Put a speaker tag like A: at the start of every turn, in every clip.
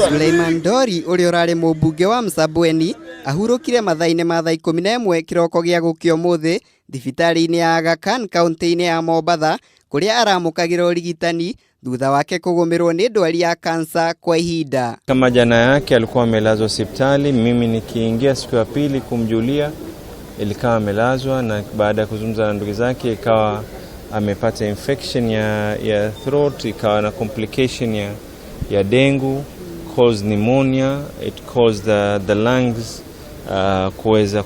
A: Suleiman Dori ũrĩa ũrarĩ mũmbunge wa Msambweni ahurũkire mathaa-inĩ ma thaa 11 kĩroko gĩa gũkĩa ũmũthĩ thibitarĩ-inĩ ya Aga Khan kaunti-inĩ ya Mombatha kũrĩa aramũkagĩra ũrigitani thutha wake kũgũmĩrwo nĩ ndwari ya kansa kwa ihinda.
B: Kama jana yake alikuwa amelazwa hospitali, mimi nikiingia siku ya pili kumjulia ilikawa amelazwa, na baada ya kuzungumza na ndugu zake ikawa amepata infection ya throat, ikawa na complication ya dengue, caused pneumonia, it caused the lungs kuweza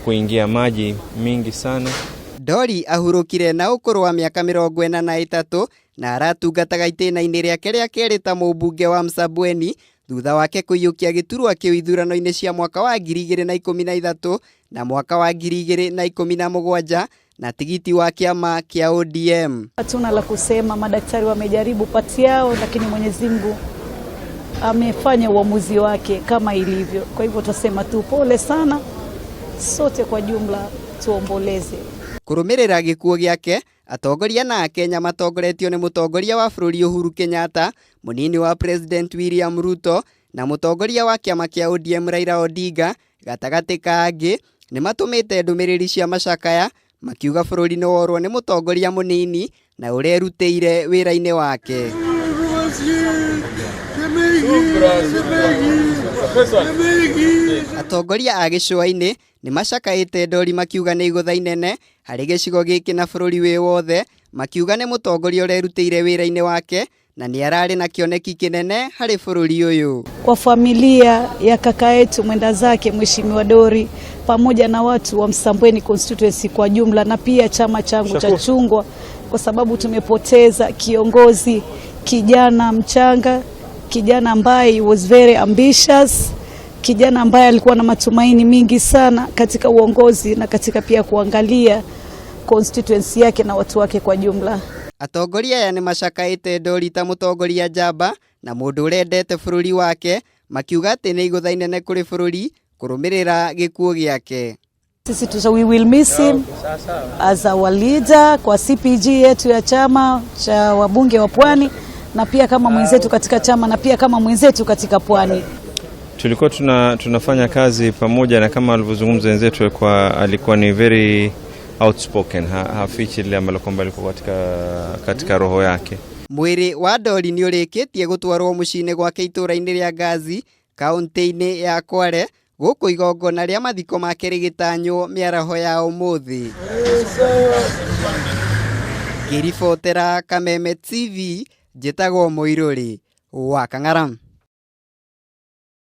B: kuingia maji mingi sana.
A: Dori ahurũkire na ũkũrũ wa mĩaka 43 na aratungataga itĩna-inĩ rĩake rĩa kerĩ ta mũmbunge wa Msambweni thutha wake kũiyũkia gĩturwa kĩu ithurano-inĩ cia mwaka wa 2013 na mwaka wa 2017 na tigiti wa kĩama kĩa ODM.
C: Hatuna la kusema, madaktari wamejaribu pati yao, lakini Mwenyezi Mungu amefanya uamuzi wake kama ilivyo. Kwa hivyo tutasema tu pole sana, sote kwa jumla tuomboleze.
A: Kũrũmĩrĩra gĩkuũ gĩake, atongoria na Akenya matongoretio nĩ mũtongoria wa bũrũri Uhuru Kenyatta, mũnini wa President William Ruto na mũtongoria wa kĩama kĩa ODM Raila Odinga gatagatĩ ka angĩ nĩ matũmĩte ndũmĩrĩri cia macakaya makiuga bũrũri nĩ worwo nĩ mũtongoria mũnini na ũrerutĩire wĩra-inĩ wake. Atongoria a gĩcũa-inĩ nĩ macakaĩte Ndori makiuga nĩ igũtha inene harĩ gĩcigo gĩkĩ na bũrũri wĩ wothe, makiuga nĩ mũtongoria ũrerutĩire wĩra-inĩ wake na nĩ ararĩ na kĩoneki kĩnene harĩ bũrũri ũyũ.
C: Kwa familia ya kaka yetu mwenda zake Mheshimiwa Dori pamoja na watu wa Msambweni constituency kwa jumla na pia chama changu cha Chungwa, kwa sababu tumepoteza kiongozi kijana mchanga, kijana ambaye was very ambitious, kijana ambaye alikuwa na matumaini mingi sana katika uongozi na katika pia kuangalia constituency yake na watu wake kwa jumla.
A: Atongoria aya nĩ macakaĩte Ndori ta mũtongoria njamba na mũndũ ũrendete bũrũri wake, makiuga atĩ nĩ igũtha inene kũrĩ bũrũri kũrũmĩrĩra gĩkuũ gĩake.
C: Sisi we will miss him as our leader kwa CPG yetu ya chama cha wabunge wa Pwani na pia kama mwenzetu katika chama na pia kama mwenzetu katika Pwani.
B: Tulikuwa tunafanya kazi pamoja na kama alivyozungumza wenzetu, alikuwa ni very outspoken, hafichi lile ambalo kwamba liko katika roho yake.
A: Mwĩrĩ wa Ndori nĩ ũrĩkĩtie gũtwarwo mũciĩ-inĩ gwake itũũra-inĩ rĩa Ngazi kaunti-inĩ ya Kwale gũkũ igongona rĩa mathiko make rĩgĩtanywo mĩaraho ya ũmũthĩ. Ngĩribotera Kameme TV, njĩtagwo Mũirũrĩ wa Kang'ara.